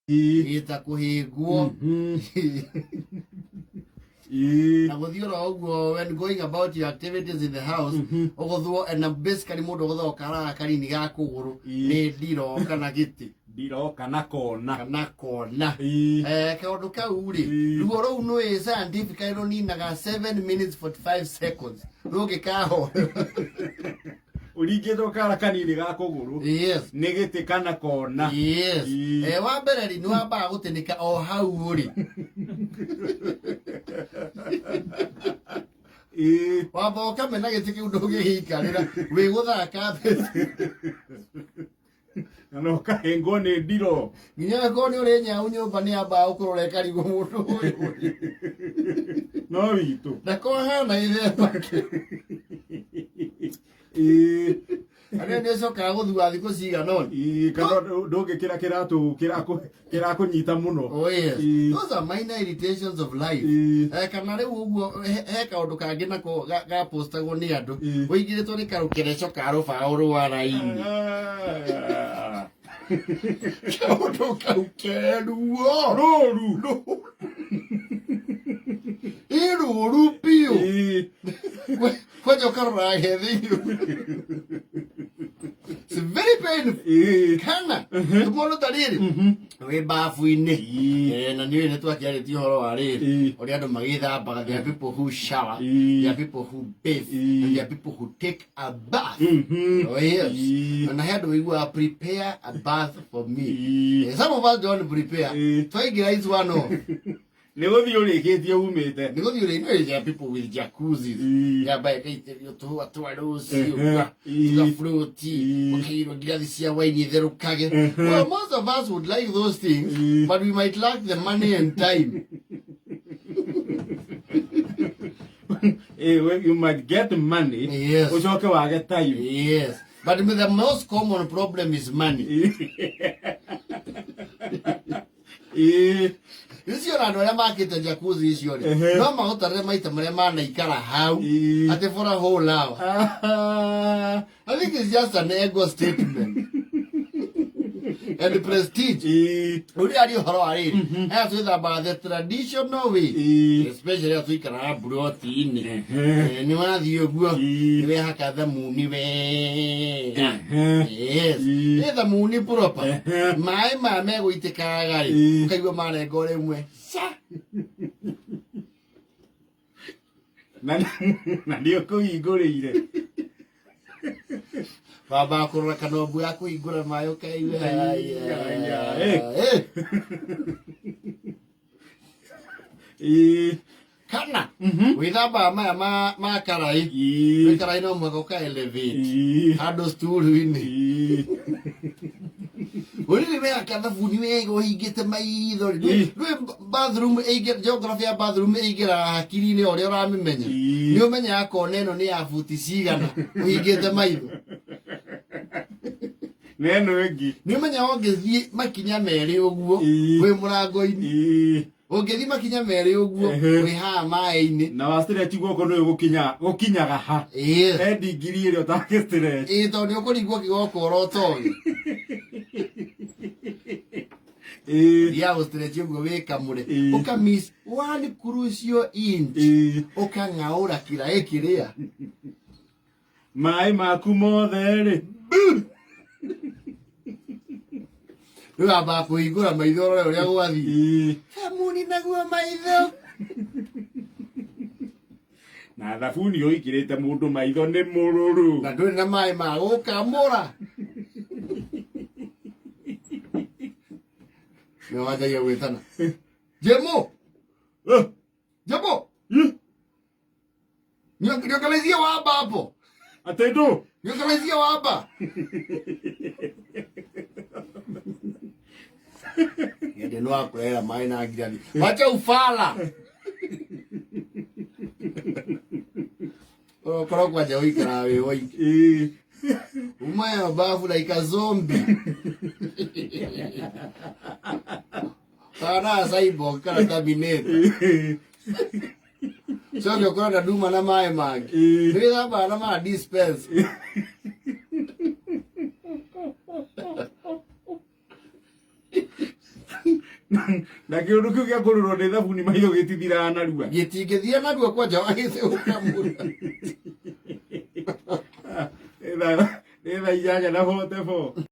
Ĩta kũhĩngwo. Na gũthiĩ oro ũguo, when going about your activities in the house, ũgũthwo, and basically mũndũ ũgũthwo karaga kanini ga kũgũrũ nĩ ndiro kana gĩtĩ. Ndiro kana kona. Kana kona. Kaũndũ kau rĩ, ruo rũu nĩ scientifically rũninaga 7 minutes 45 seconds rũngĩkahorera. Ũringĩtwo kara kanini ga kũgũrũ nĩ gĩtĩ kana kona. Wa mbere rĩ, nĩ wambaga gũtĩnĩka o hau rĩ. Wamba ũkamena gĩtĩ kĩu ndũngĩgĩikarĩra wĩ gũthaka mbeca. Na no ũkahĩngwo nĩ ndiro. Nginya akorwo nĩ ũrĩ nyau nyũmba nĩ yambaga gũkũrora ĩkarigwo mũndũ ũyũ. No witũ. Ndakahana gĩthemba kĩu. Arĩa nĩ ũcokaga gũthua thikũ cigana ũna. Kana ndũngĩkĩra kĩratũ kĩrakũnyita mũno. Oh yes. Those are minor irritations of life. Kana rĩu ũguo he kaũndũ kangĩ nako gapostagwo nĩ andũ. Ũingĩrĩtwo nĩ karũkereco ka rũbaũ rwa raini. Kaũndũ kau keruo. Rũru. Ĩ rũru biũ. Kwanja ũkarora he thĩinĩ. It's very painful. Kana tũmũndũ ta rĩrĩ wĩ bafu-inĩ. Na nĩ nĩ twakĩarĩtie ũhoro wa rĩrĩ ũrĩa andũ magĩthambaga. There are people who shower, there are people who bathe, and there are people who take a bath. Oh yes. Na he andũ wĩiguaga, "Prepare a bath for me." Some of us don't prepare. Twaingĩra is one off. Nĩ gũthiĩ ũrĩkĩtie umĩte. Nĩ gũthiĩ ũrĩ no there are people with jacuzzis. Yamba ĩgaitĩrio tũhũa twa rũciũ, tũgafruti, ũkaigĩrwo ngirathi cia waini itherũkage. Well, most of us would like those things, but we might lack the money and time. Well, you might get money, ũcoke wage time. Yes, but the most common problem is money. Icio na andũ arĩa makĩte jacuzzi icio rĩ, no magũtarĩre maita marĩa manaikara hau atĩ for a whole hour. I think it's just an ego statement and prestige. Ũrĩa ari ũhoro wa rĩrĩ, aya twĩthambaga the traditional way, especially aya tũikaraga mburoti-inĩ. Nĩ wathiĩ ũguo, nĩ wehaka thamuni wega. Yes. Nĩ thamuni proper. Maĩ maya megũitĩkaga rĩ, ũkaigua marenga o rĩmwe. Ca. Na nĩ ũkũhingũrĩire. Wambaga kũrora kanombu ya kũhingũra maĩ ũkaigua. Aya, aya, eh. Kana wĩthambaga maya ma karai. Wĩ karai no mũhaka ũka elevate handũ sturu-inĩ. Ũrĩrĩ wehaka thabuni wega ũhingĩte maitho rĩ, ndũĩ bathroom geography ya bathroom ĩingĩraga hakiri-inĩ o ũrĩa ũramĩmenya. Nĩ ũmenyaga kona ĩno nĩ ya buti cigana ũhingĩte maitho. Na ĩno ĩngĩ. Nĩ ũmenyaga ũngĩthiĩ makinya merĩ ũguo wĩ mũrango-inĩ. Ũngĩthiĩ makinya merĩ ũguo wĩ haha maĩ-inĩ. Na wa stretch guoko nĩ gũkinya gũkinyaga ha? He ndigiri ĩrĩa ũtangĩ stretch. Ĩĩ, tondũ nĩ ũkũringwo kĩgoko ũrotoĩ. Thiaga gũstretch ũguo wĩ kamũre. Ũka miss one crucial inch. Ũkang'aũra kĩraĩ kĩrĩa. Maĩ maku mothe rĩ. Rĩu ambaga kũhingũra maitho ũrore ũrĩa gwathiĩ. Thamuni naguo maitho. Na thabuni ũikĩrĩte mũndũ maitho nĩ mũrũrũ. Na ndũrĩ na maĩ ma gũkamũra. Nĩ wanjagia gwĩtana. Jemo! Jemo! Niongelezie wamba hapo. Atĩ ndũ? Niongelezie wamba. Ende no akurera maĩ na ngirathi. Wacha ufala. Ũkorwo kwanja ũikaraga wĩ woiki. Uma ya bafu like a zombie. Kana cyborg kana Terminator. Coke ũkorwo na nduma na maĩ mangĩ. Nĩ wĩthambaga na ma dispense. Na kĩũndũ kĩu gĩa kũrũrwo nĩ thabuni maitho gĩtithiraga narua. Gĩtingĩthira narua kwanja wagĩthĩũkamura. Nĩ thaa 8:44.